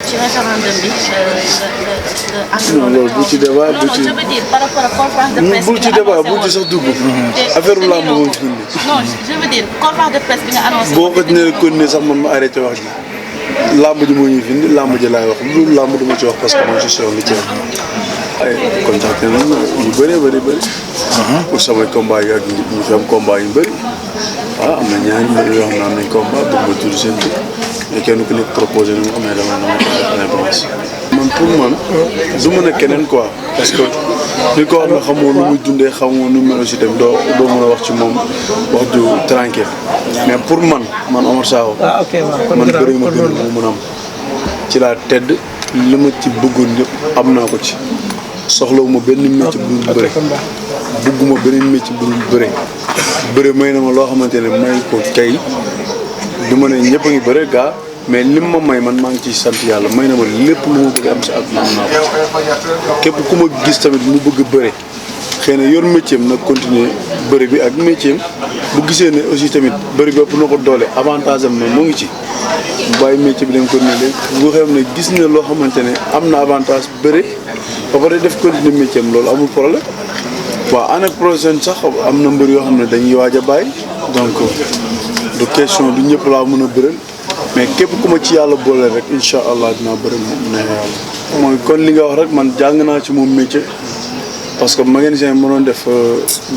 ci référendum bi non loolu bu ci débat bu ci je veux dire par rapport à conférence de presse bul ci débat bul ci sax dugg. affaire lamb moo ci indi. non je veux dire conférence de presse bi nga annoncé. boo ko nee continuer sax man ma arrêté wax ji lamb ji moo ñu fi indi lamb ji laay wax loolu lamb dama ci wax parce que man je suis li ci ay contacté nañ yu bëri. pour samay combat yi ak ñu fi am combat yu bëri am na ñaari mbir yoo xam ne am nañ combat bëgg ma tudd seen tur mais kenn ku nekk proposé na ma xam ne dama ko def man pour man du mën a keneen quoi parce que li ko xam ne xamoo nu muy dundee xamoo nu mel aussi tamit doo mën a wax ci moom wax ju tranquille mais pour man Omar Sakho man bëri ma gën a mën a am ci laa tedd li ma ci bëggoon yëpp am naa ko ci soxlawuma benn métier bu dul bëre bëgguma beneen métier bu dul bëre may na ma loo xamante ne may ko tey du ma ne ñëpp a ngi bëre gaa mais lim ma may man maa ngi ciy sant yàlla may na ma lépp lu ma bëgg am si àdduna am naa ko képp ku ma gis tamit mu bëgg bëre xëy na yor métier am nag continuer bëre bi ak métier am bu gisee ne aussi tamit bëre bi ëpp na ko doole avantage am na moo ngi ci bàyyi métier bi dem continuer léegi bu xam ne gis na loo xamante ne am na avantage bëre ba pare def continuer métier am loolu amul problème waaw année prochaine sax am na mbër yoo xam ne dañuy waaj a bàyyi donc du question du ñëpp laa mën a bëral mais képp ku ma ci yàlla boole rek incha allah dinaa bëri moom ne yàlla. mooy kon li nga wax rek man jàng naa ci moom métier parce que mécanicien bi ma doon def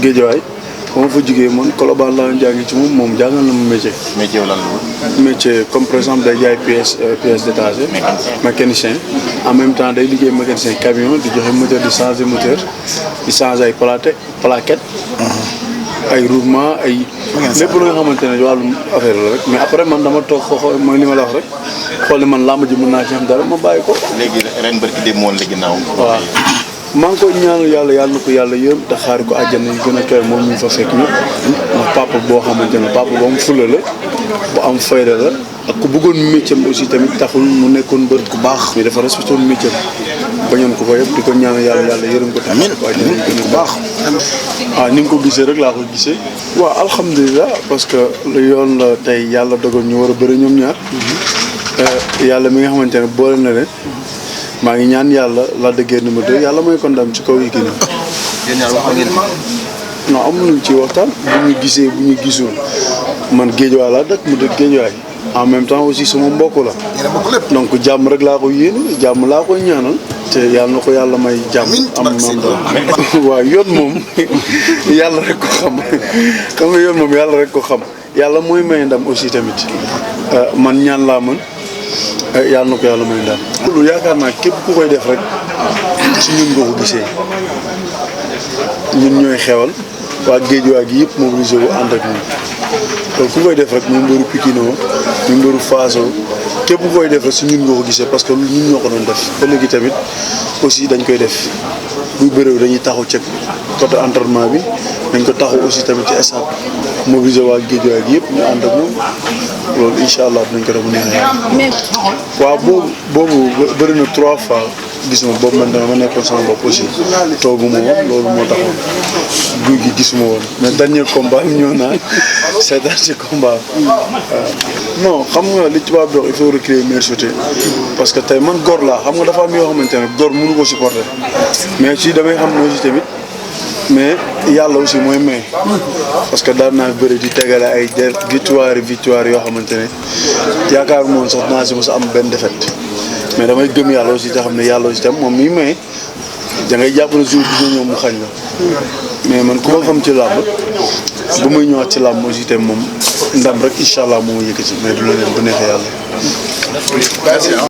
géejawaay ba ma fa jugee man Colobane laa jàngi ci moom jàngal na ma métier. métier lan la. métier comme par exemple day jaay pièces détachées. mécanicien en même temps day liggéey mécanicien camion di joxe moteur di changer moteur di changer ay plaquettes. ay roulement ay. lépp lu nga xamante ne wàllum affaire la rek mais après man dama toog xool mooy li ma la wax rek xool ne man làmb ji mën naa ci am dara ma bàyyi ko. léegi ren barki dem woon la ginnaaw. waaw maa ngi koy ñaanal yàlla na ko yàlla yërëm te xaari ko àjjana yi gën a kawe moom ñu fa fekk ñëpp ndax papa boo xamante ne papa bu am fula la bu am fayda la ak ku bëggoon métier aussi tamit taxul mu nekkoon bër ku baax. mais dafa respecté woon métier bañoon ko yëpp di ko ñaanal yàlla yërëm ko tamit. amiin ku baax. ni nga ko gisee rek laa ko gisee. waaw alhamdulilah parce que yoon la tey yàlla dogal ñu war a bëri ñoom ñaar. yàlla mi nga xamante ne boole na leen. maa ngi ñaan yàlla la dëggee numéro 2 yàlla mooy kon ndam ci kaw yi kii nii. yéen ñaar wax ngeen. non amuñu ci waxtaan bu ñu gisee bu ñu gisul man géejuwaay laa dëkk mu dëkk géejuwaay en même temps aussi sama mbokk la. donc jàmm rek laa ko yéene jàmm laa koy ñaanal. te yàlla na ko yàlla may jàmm. am waaw yoon moom yàlla rek ko xam nga yoon moom yàlla rek ko xam yàlla mooy may ndam aussi tamit man ñaan laa mën. yàlla na ko yàlla may ndam. loolu yaakaar naa képp ku koy def rek ci ñun nga ko gisee ñun ñooy xewal waa géejuwaay gi yëpp mobilisé wu ànd ak ñun donc ku koy def rek muy mbëru Pikine muy mbëru Fass képp ku koy def rek si ñun nga ko gisee parce que ñun ñoo ko doon def ba léegi tamit aussi dañ koy def buy bëréew dañuy taxaw ci côté entraînement bi dañ ko taxaw aussi tamit ci stade mobilisé waa géejuwaay gi yëpp ñu ànd ak moom loolu incha allah dinañ ko def bu neexee. waaw boobu bëri na 3 fois gis ma boobu man dama nekkoon sama bopp aussi tooguma woon loolu moo taxoon guy gi gisuma woon mais dernier combat ñëw naa seetaan si combat non xam nga li tubaab bi wax il faut recréer meilleure société parce que tey man góor laa xam nga dafa am yoo xamante ne góor mënu ko supporter mais si damay xam ne aussi tamit mais yàlla aussi mooy may parce que daan naa bëri di tegale ay victoire yoo xamante ne yaakaar moom sax naa si mos a am benn défaite mais damay gëm yàlla aussi te xam ne yàlla aussi tam moom miy may da ngay jàpp ne jour bi ñëw mu xañ la mais man ku ma xam ci làmb bu muy ñëwaat ci làmb aussi tam moom ndam rek incha allah moo ma yëkkati mais du leneen bu neexee yàlla.